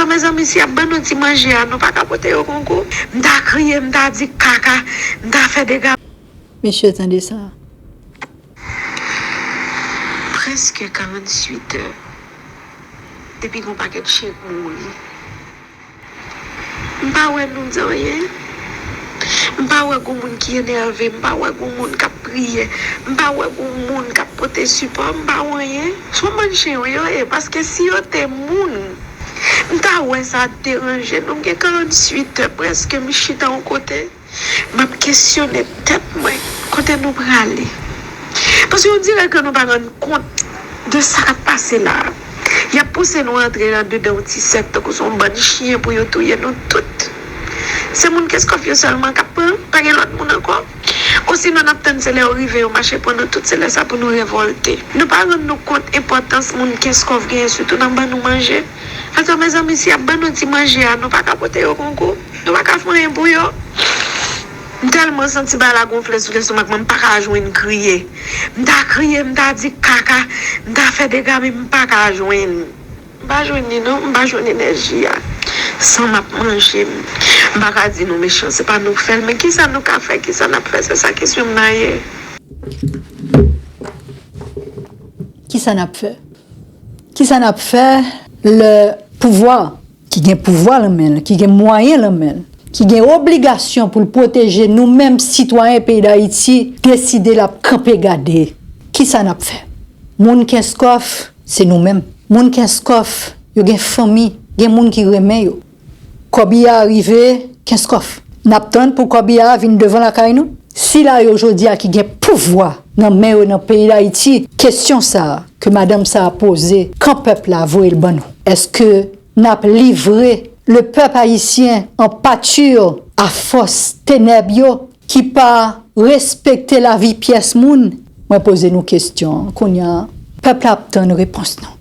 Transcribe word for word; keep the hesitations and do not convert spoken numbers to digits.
Mezanmi, si y ap ban nou ti manje a, nou pa ka pote yo konkou? M ta kriye, m ta di kaka, m ta fè dega. Mesye, tande sa. Prèske karanntuit è depi gon pakèt chen k mouri. M pa wè nou di anyen. M pa wè gon moun ki enève. M pa wè gon moun k ap priye. M pa wè gon moun k ap pote sipò. M pa wè anyen. Se yon bann chen wi yo ye. Paske si yo te moun, m ta wè sa ap deranje nou. M gen karanntuit è prèske m chita yon kote. M ap kesyone tèt mwen, kote nou prale? Paske on dirè ke nou pa rann kont de sa k ap pase la a. Y ap pouse nou antre andedan yon ti sèk tankou se yon bann chen pou yo touye nou tout. Se moun Kenskòf yo sèlman k ap pran, pa gen lòt moun ankò. Osinon n ap tann se lè yo rive yo mache pran nou tout, se lè sa pou nou revòlte. Nou pa rann nou kont enpòtans moun Kenskòf genyen, sitou nan ban nou manje. Atò, mezanmi, si y ap ban nou ti manje a, nou pa ka pote yo konkou. Nou pa ka fè anyen pou yo. M tèlman santi bagay la gonfle sou lestomak mwen, m pa ka jwenn kriye. M ta kriye, m ta di kaka, m ta fè dega, men m pa ka jwenn. M pa jwenn li non, m pa jwenn enèji a. San m ap manje, m, m pa ka di nou mechan, se pa nou k fè l, men kisa nou ka fè, kisa n ap fè, se sa kesyon m nan ye. Kisa n ap fè? Kisa n ap fè lè pouvwa, ki gen pouvwa nan men l, ki gen mwayen nan men l, ki gen obligasyon pou l pwoteje nou menm sitwayen peyi Dayiti, deside l ap kanpe gade? Kisa n ap fè? Moun Kenskòf, se nou menm. Moun Kenskòf, yo gen fanmi, gen moun ki renmen yo. Kòbiyè a rive Kenskòf. N ap tann pou kòbiyè a vin devan lakay nou? Sila yo jodi a ki gen pouvwa nan men yo nan peyi Dayiti, kesyon sa a ke madanm sa a poze, kan pèp la voye l ban nou? Èske n ap livre le pèp ayisyen an pati a fòs tenèb yo ki pa respekte lavi pyès moun? Mwen poze nou kesyon an kounye a. Pèp la ap tann repons nou.